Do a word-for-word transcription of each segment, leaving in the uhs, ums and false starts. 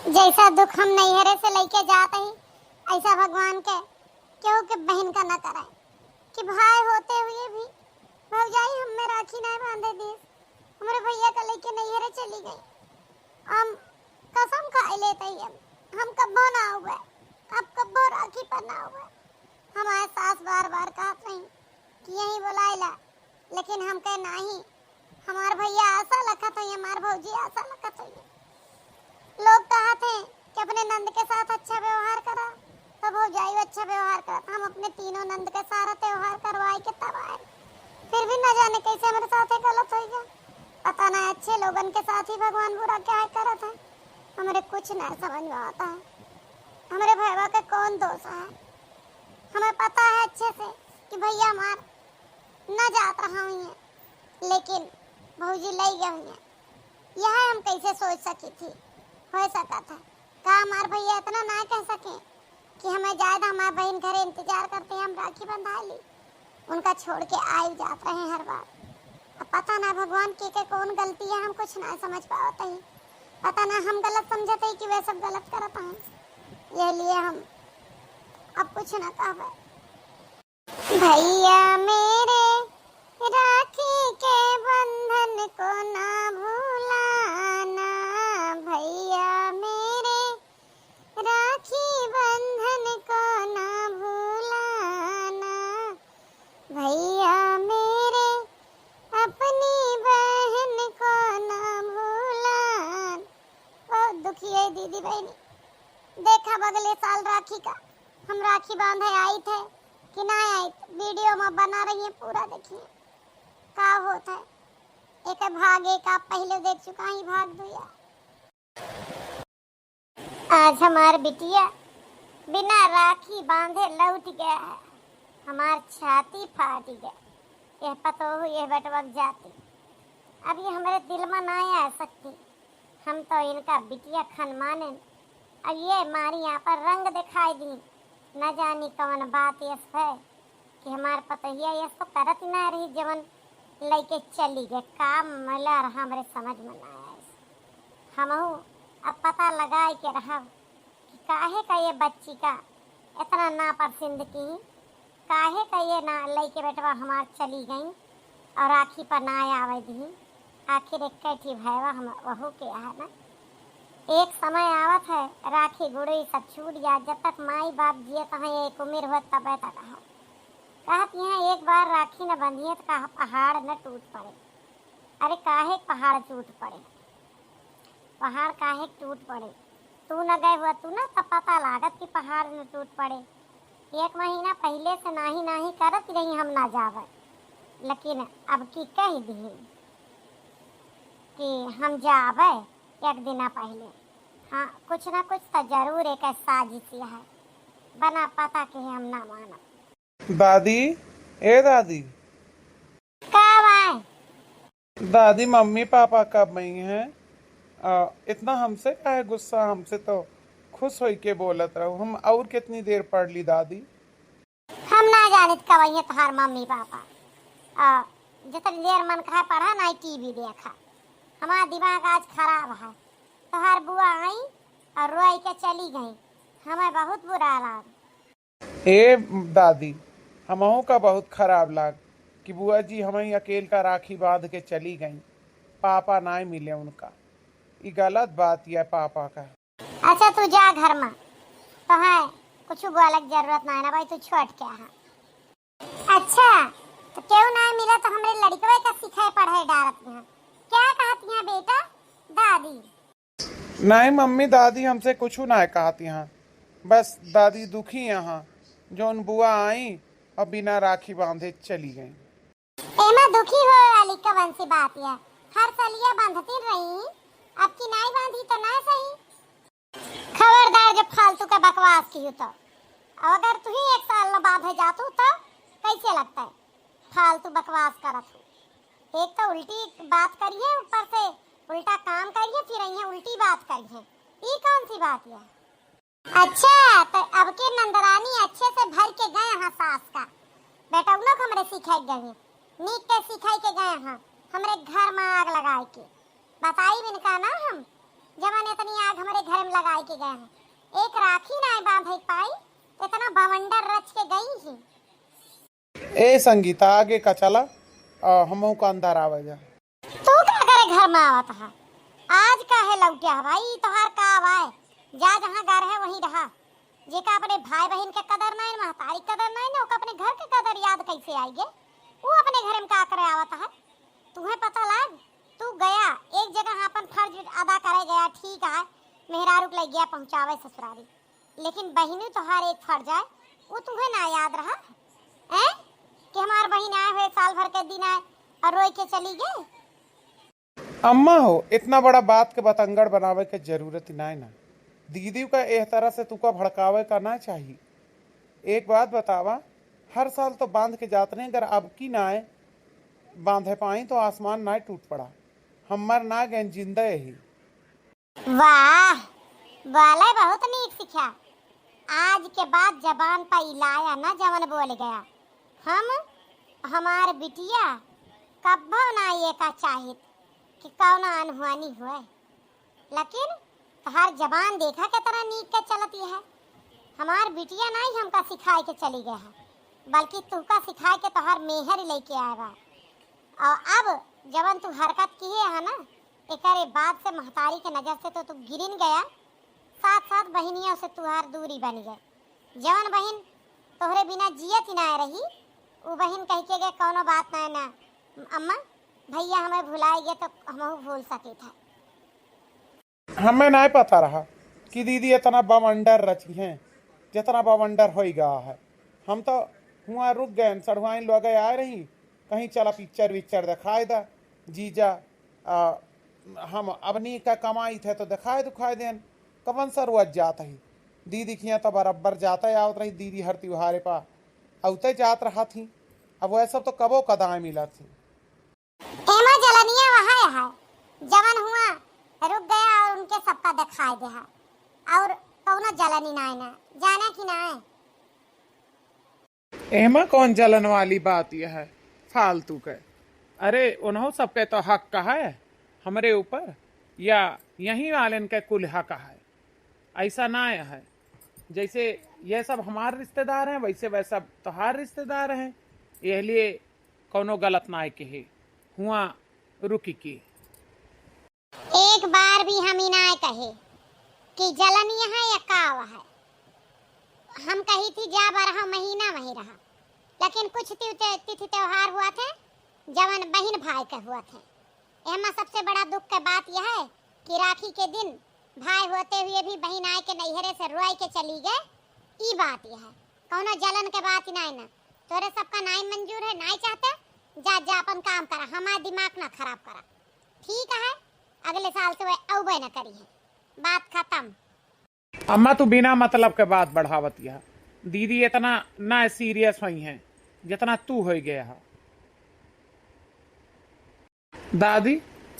जैसा दुख हम नैहरे से लइके जात ही, ऐसा भगवान के केहू के बहिन का न कराए कि भाई होते हुए भी भौजाई हमें राखी नहीं बांधे दीस। हमरे भैया का लइके नैहरे चली गई। हम कसम खाए लेते ही हम, हम कब्बो ना हुए, अब कब्बो राखी पर ना हुए। हमारे सास बार बार कहत रही कि यहीं बुलाए ला, लेकिन हम कहे नाही, हमार भैया ऐसा लखत होइए, हमार भौजी ऐसा लखत होइए। लोग कहत हैं कि अपने नंद के साथ अच्छा व्यवहार करा, तो भौजाई अच्छा व्यवहार करत। हम अपने तीनों नंद के सारा त्योहार करवाए के तब आए, फिर भी न जाने कैसे हमरे साथे गलत होइ गया। पता ना अच्छे लोगन के साथ ही भगवान बुरा क्या करत है, हमरे कुछ ना समझ में आता है। हमरे भैया के कौन दोष है? हमें पता है अच्छे से कि भैया हमार न जात रहा हुई है, लेकिन भौजी लई गई हुई है। यह हम कैसे सोच सकी थी? हो सकत है का हमार भैया इतना ना कह सके कि हमें जाए दा, हमार बहिन घरे इंतजार करते हैं, हम राखी बंधा ली। उनका छोड़ के आए जात रहे हर बार। अब पता ना भगवान के, के कौन गलती है, हम कुछ ना समझ पावत ही। पता ना हम गलत समझत ही कि वे सब गलत करत हैं, यह लिए हम अब कुछ ना कहबे। भैया मेरे, राखी के बंधन को ना भुलाना, भैया मेरे, राखी बंधन को ना भुलाना, भैया मेरे, अपनी बहन को ना भुलाना। बहुत दुखी है दीदी बहनी। देखा अगले साल राखी का हम राखी बांधे आई थे कि ना आई, वीडियो में बना रही है, पूरा देखिए का होत है। एक भाग एक आप पहले देख चुका ही, भाग दुया। आज हमार बिटिया बिना राखी बांधे लौट गया है, हमार छाती फाट गया। यह पतोह यह बेटवा के जाती, अब ये हमरे दिल में ना आ सकती। हम तो इनका बिटिया खन मानेन, अब ये मारी यहाँ पर रंग दिखाई दी। न जानी कौन बात यस है कि हमार पतोहिया यस तो करत ही ना रही, जवन लइके चली गए। का मिला रहा हमरे समझ में ना आए। हमहू अब पता लगाए के रहब कि काहे का ये बच्ची का इतना नापसंद की, काहे का ये ना लइके बेटवा हमार चली गई और राखी पर ना आवे दी। आखिर एक ठी भैवा हम वहू के है ना। एक समय आवत है, राखी गुड़ई सब छूट जात। जब तक माई बाप जियत हैं, एक उम्र होत, तबे तक है। कहत यहाँ एक बार राखी न बंधिए तो कहा पहाड़ न टूट पड़े। अरे काहे पहाड़ टूट पड़े? पहाड़ काहे टूट पड़े? तू न गए हुआ, तू ना तब पता लागत कि पहाड़ न टूट पड़े। एक महीना पहले से नाही नाही करत रही हम ना जावे, लेकिन अब की कह दी कि हम जावे एक दिना पहले। हाँ, कुछ ना कुछ तो जरूर एक साजिश है, बना पता के हम ना मानब। दादी, ए दादी। का बाय? दादी, मम्मी पापा कब आई हैं? आ, इतना हमसे काहे गुस्सा? हमसे तो खुश होई के बोलत रहो। हम और कितनी देर पढ़ ली दादी? हम ना जानित कब आई हैं तोहार मम्मी पापा। आ, जितनी देर मन कहा पढ़ा, ना टीवी देखा। हमारा दिमाग आज खराब है। तोहार बुआ आई और रोई के चली गई। हमें बहुत बुरा लाग। ए दादी, हमहू का बहुत खराब लाग कि बुआ जी हमही अकेल का राखी बांध के चली गई, पापा नाय मिले उनका। ई गलत बात या पापा का। अच्छा, तू जा घर में, तो है कुछ बोले के जरूरत ना है ना भाई, तू छोट क्या है। अच्छा, तो केहू ना मिला तो हमरे लड़कवे का सिखाए पढ़ाए डालत यहाँ। क्या कहत यहाँ बेटा? दादी। नहीं मम्मी, दादी हमसे कुछ ना कहत यहाँ, बस दादी दुखी यहाँ, जौन बुआ आई और बिना राखी बांधे चली गई। एमा दुखी होए वाली कवन सी बात है? हर सलिया बांधती रही, अब की नाई बांधी तो ना सही। खबरदार जब फालतू का बकवास की हो तो, और अगर तू ही एक साल न बांधे जातू तो कैसे लगता है? फालतू बकवास करत हो। एक तो उल्टी बात करिए, ऊपर से उल्टा काम करिए, फिर ये उल्टी बात करिए, ई कौन सी बात है? अच्छा, तो अब के नंदरानी अच्छे से भर के गए हैं सास का, बेटौनो को हमरे सिखाई गए हैं, नीक के सिखाई के गए हैं, हमरे घर में आग लगाए के। बताई बिन का ना हम, जवन इतनी आग हमरे घर लगाए के गए हैं। एक राखी नाय बांधे पाई, इतना बवंडर रच के गई ही। ए संगीता, आगे का चला, आ, हमहू का अंदर आवे जा। तू का करे घर में आवत हा? आज काहे लौट्या हा भाई? तोहार का आवाए? जा जहाँ घर है वहीं रहा। जेका अपने भाई बहिन के कदर नाय, महतारी के कदर नाय ना, ओका अपने घर के कदर याद कैसे आई गे? ऊ अपने घर में का करे आवत है? तुहे पता लाग, तू गया एक जगह अपन फर्ज अदा करे गया, ठीक है, मेहरारू के लइ गया पहुँचावे ससुरारी, लेकिन बहिनी तोहार एक फर्ज है, वो तुहे ना याद रहा, हैं? कि हमार बहिन आए हुए साल भर के दिन आए और रोई के चली गई। अम्मा हो, इतना बड़ा बात के बतंगड़ बनावे के जरूरत ही नाय ना। दीदी का एह तरह से तुका भड़कावे का ना चाही। एक बात बतावा, हर साल तो बांध के जात रहे, अगर अब की नाय बांधे पाई तो आसमान नाय टूट पड़ा। हम मर ना गए, जिंदा ही। वाह, बोले बहुत नीक सिखा। आज के बाद जबान पर इलाया ना जवन बोल गया। हम, हमार बिटिया कब्बो ना ये का चाहित कि कौनो अनहोनी हुए, लेकिन तोहार जबान देखा के तरह नीक के चलती है। हमार बिटिया ना ही हमका सिखाए के चली गए है, बल्कि तुहका सिखाए के तोहार मेहर लेके आए बा। और अब जवन तू हरकत किहे है ना, एकरे बाद से महतारी के नजर से तो तू गिरिन गया, साथ साथ बहिनियों से तुहार दूरी बन गए। जवन बहिन तोहरे बिना जियत ही ना रही, उ बहिन कह के गए, "कौनो बात ना है ना अम्मा, भैया हमें भुलाए गए तो हमहू भूल सके था।" हमें नाय पता रहा कि दीदी इतना बवंडर रची हैं, जितना बवंडर होई गया है। हम तो हुआ रुक गए, सढ़ुआइन लोग आए रही, कहीं चला पिक्चर विक्चर दिखाए दा जीजा, आ, हम अपनी का कमाई थे तो दिखाए दुखाए देन, कवन सा रोज जात ही। दीदी खिया तो बराबर जाते आवत रही, दीदी हर त्योहारे पा अवते जात रहा थी। अब वह सब तो कबो कदाए मिला थी। एमा जलनिया वह है, जवन हुआ रुक गया और उनके सबका दिखाई दे है, और कौनो जलनी नाय ना, जाने की नाय। एमा कौन जलन वाली बात यह है, फालतू के। अरे, उन्हों सबके तो हक है हमरे ऊपर, या यहीं वालेन के कुल हक है? ऐसा ना है, जैसे ये सब हमार रिश्तेदार हैं, वैसे वह सब तोहार रिश्तेदार हैं। यह लिए कौनो गलत ना कहे, हुआ रुकी की। एक बार भी हम ही ना कहे कि जलन यहाँ या काव है। हम कही थी, जा बारह महीना वहीं रहा, लेकिन कुछ ति-, ति-, तिथि त्योहार हुआ थे, जवन बहिन भाई के हुआ थे। एमा सबसे बड़ा दुख के बात यह है कि राखी के दिन भाई होते हुए भी बहिन आए के नैहरे से रोए के चली गए। ई बात यह है, कौनो जलन के बात ही नाय ना। तोरे सबका नाय मंजूर है, नाय चाहते, जा, जा अपन काम करा, हमार दिमाग ना खराब करा। ठीक है, अगले साल से वह अउबे न करी है। बात खत्म। अम्मा, तू बिना मतलब के बात बढ़ावत यह। दीदी इतना ना सीरियस होई हैं, जितना तू होई गया है। दादी,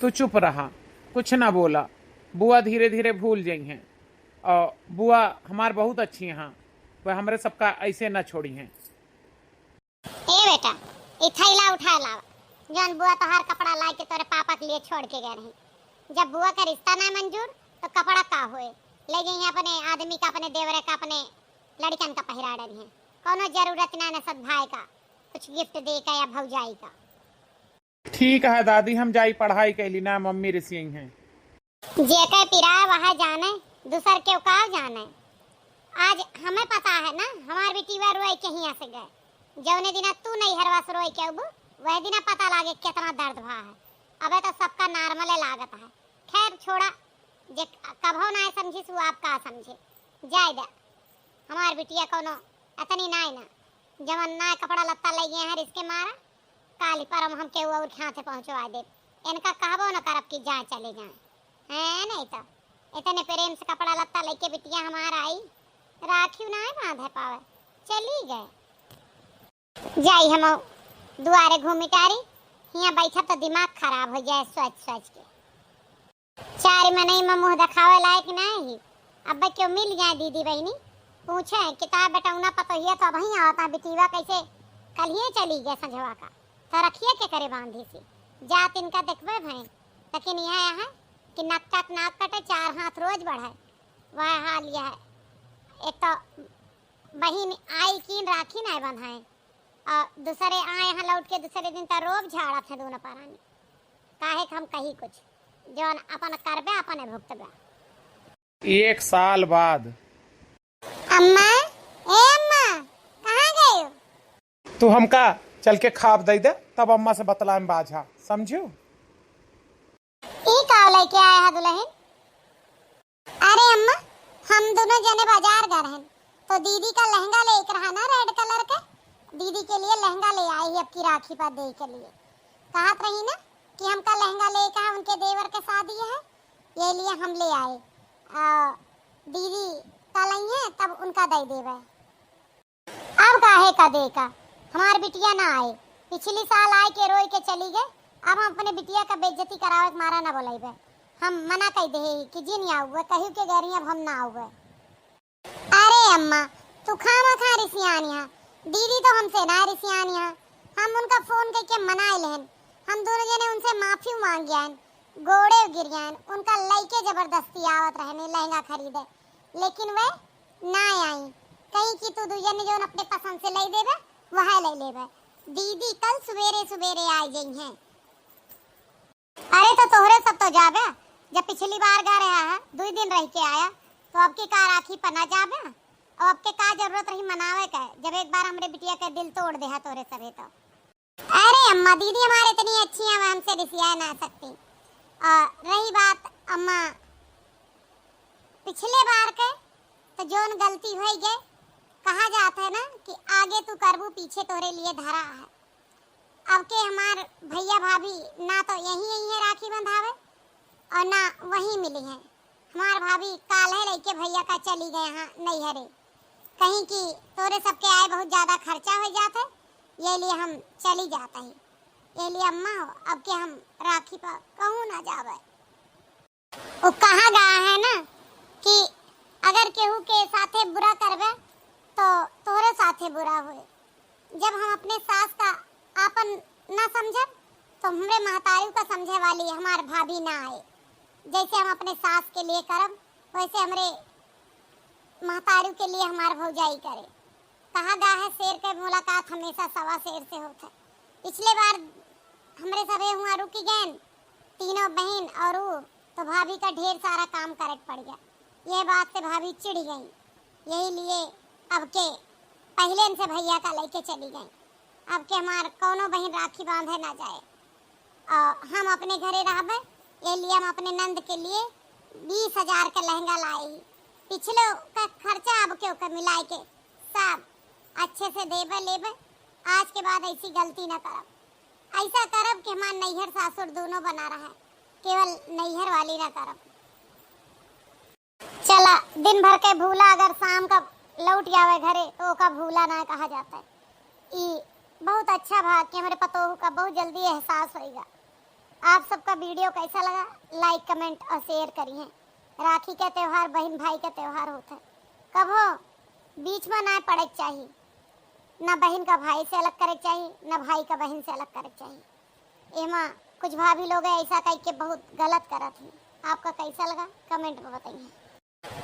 तू चुप रहा, कुछ ना बोला। बुआ धीरे धीरे भूल जाई हैं। और बुआ हमार बहुत अच्छी हैं, वह हमरे सबका ऐसे ना छोड़ी हैं। ए बेटा, ई थैला उठा लावा, जौन बुआ तोहार कपड़ा लाए के तोरे पापा के लिए छोड़ के गए रही। जब बुआ का रिश्ता ना मंजूर, तो कपड़ा का होए? ले जाइए अपने आदमी का, अपने देवरे का, अपने लड़कन का पहिरा डरी हैं। कौनो जरूरत ना न सद भाई का कुछ गिफ्ट दे का या भौजाई का। ठीक है दादी, हम जाई पढ़ाई कैली ना, मम्मी रिसियई हैं। जेके पिराए वह जाने, दूसर केहू का जाने। आज हमें पता है ना, हमार बिटिया रोए के हियां से गए। जौने दिना तू नैहरवा से रोए के अबू, वह दिना पता लागे कितना दर्द भा है। अबे तो सबका नॉर्मले लागत है। खैर छोड़ा, जे कभो ना समझिस वो आप का समझे, जाए दे। हमार बिटिया कौनो अतनी नाय ना, जवन ना कपड़ा लत्ता ले गए हैं रिस के मारा, काली परम हम केहू और के हाथे पहुँचवा देब। इनका कहबो न करब कि जाए चले जाए। हैं, नहीं तो इतने प्रेम से कपड़ा लत्ता लेके बिटिया हमार आई, राखी ना बांधे पावे, चली गए। जाई हम दुआरे घूमी टारी, हियाँ बैठब तो दिमाग खराब हो जाए सोच सोच के। चार मनई में मुँह देखावे लायक नाहीं ही। अब्बे केहू मिल जाए दीदी बहिनी, पूछे, "किताब बेटौना पतोहिया तो अबहीं आवत है, बिटिया कैसे कल्हिए चली गए संझवा का, तो रखिए के करे बांधी सी।" जात इनका देखबे भैं, लेकिन यह है कि नक्का के नाक कटे, चार हाथ रोज बढ़े। वह हाल यह है। एक तो बहिन आई कीन राखी नाय बंधाए, और दूसरे आए हैं लौट के दूसरे दिन तो रोब झाड़त है दोनों परानी। काहे कि हम कही कुछ, जौन अपन करबे, अपने भुगतबे। एक साल बाद। अम्मा, ए अम्मा, कहाँ गयो? तू हमका चल के खाब दे दे, तब अम्मा से बतलाएम बाझा, समझू? ई का लेके आया है दुल्हन? अरे अम्मा, हम दोनों जने बाजार गए रहन, तो दीदी का लहंगा ले एक रहा ना, रेड कलर के, दीदी के लिए लहंगा ले आई ही अब की राखी पर दे के लिए। कहत रही ना कि हमका लहंगा लेके है, उनके देवर के शादी है, ये लिए हम ले आए। आ, दीदी कल आई है, तब उनका दे देवे। अब काहे का दे का? हमार बिटिया ना आए, पिछली साल आए के रोई के चली गए। अब हम अपने बिटिया का बेइज्जती करावे के मारा ना बोलैबे। हम मना कह दे ही कि जिन आउबे, कहियो के गैरी अब हम ना आउबे। अरे अम्मा, तू खामा खा रिसियानी है, दीदी तो हमसे ना रिसियानी है। हम उनका फोन करके मना लेहन, हम दोनों जने उनसे माफी मांग गया है, गोड़े गिर गया है, उनका लइके जबरदस्ती आवत रहने लहंगा खरीदे, लेकिन वे ना आई। कहीं कि तू दुई जने जौन अपने पसंद से ले देबे, वह ले लेबे। दीदी कल सुबेरे सुबेरे आ गई हैं। अरे तो तोहरे सब तो जाबे, जब पिछली बार गा रहा है, दुई दिन रह के आया, तो अब की का राखी पर ना जाबे? और अब के का जरूरत रही मनावे के, जब एक बार हमरे बिटिया के दिल तोड़ दे है तोहरे सबे तो। अरे अम्मा, दीदी हमारे इतनी अच्छी हैं, वो हमसे रिसिया ना सकती। और रही बात अम्मा, पिछले बार के, तो जौन गलती होई गए, कहा जात है ना कि आगे तू करबू, पीछे तोहरे लिए धरा है। अब के हमार भैया भाभी ना तो यहीं यहीं है राखी बंधावे और ना वहीं मिली है। हमार भाभी काल्हे लइके भैया का चली गए हैं नैहरे, कहीं कि तोरे सबके आए बहुत ज्यादा खर्चा हो जात है, ये लिए हम चली जात ही। ये लिए अम्मा हो, अब के हम राखी पर कहूँ ना जावे। वो कहा गया है ना कि अगर केहू के साथे बुरा करबे तो तोरे साथे बुरा होए। जब हम अपने सास का आपन ना समझब तो हमरे महतारू का समझे वाली हमार भाभी ना आए। जैसे हम अपने सास के लिए करब वैसे हमरे महतारू के लिए हमार भौजाई करे। कहा गा है शेर के मुलाकात हमेशा सवा शेर से होत है। पिछले बार हमरे सभे हुआ रुकी गए तीनों बहन और ऊ, तो भाभी का ढेर सारा काम करे के पड़ गया। ये बात से भाभी चिढ़ गई, यही लिए अब के पहले इनसे भैया का लेके चली गई। अब के हमार कौनो बहन राखी बांधे ना जाए और हम अपने घरे रहबे। ये लिए हम अपने नंद के लिए बीस हजार का लहंगा लाई। पिछले का खर्चा अब के ओकर मिलाए के सब अच्छे से देबे लेबे। आज के बाद ऐसी गलती ना करब। ऐसा करब कि हमार नैहर सासुर दोनों बना रहे, केवल नैहर वाली ना करब। चला, दिन भर के भूला अगर शाम का लौट आवे घरे तो ओका भूला ना कहा जाता है। ई बहुत अच्छा भा कि हमरे पतोह का बहुत जल्दी एहसास होइगा। आप सबका वीडियो कैसा लगा, लाइक, कमेंट और शेयर करिए। राखी का त्योहार बहन भाई का त्योहार होता है, कबो बीच में ना पड़े के चाही। ना बहन का भाई से अलग करे के चाही, ना भाई का बहन से अलग करे के चाही। एमा कुछ भाभी लोग ऐसा कह के बहुत गलत करत हैं। आपका कैसा लगा, कमेंट में बताइए।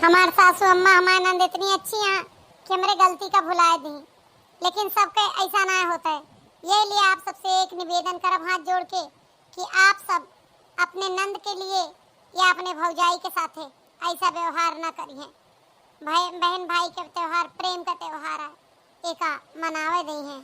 हमार सासू अम्मा, हमार नंद इतनी अच्छी हैं कि हमरे गलती का भुलाए दी, लेकिन सबके ऐसा ना होता है। ये लिए आप सबसे एक निवेदन करब हाथ जोड़ के कि आप सब अपने नंद के लिए या अपने भौजाई के साथे ऐसा व्यवहार ना करिए। भाई, बहन भाई के त्योहार प्रेम का त्योहार है, एका मनावे दे हैं।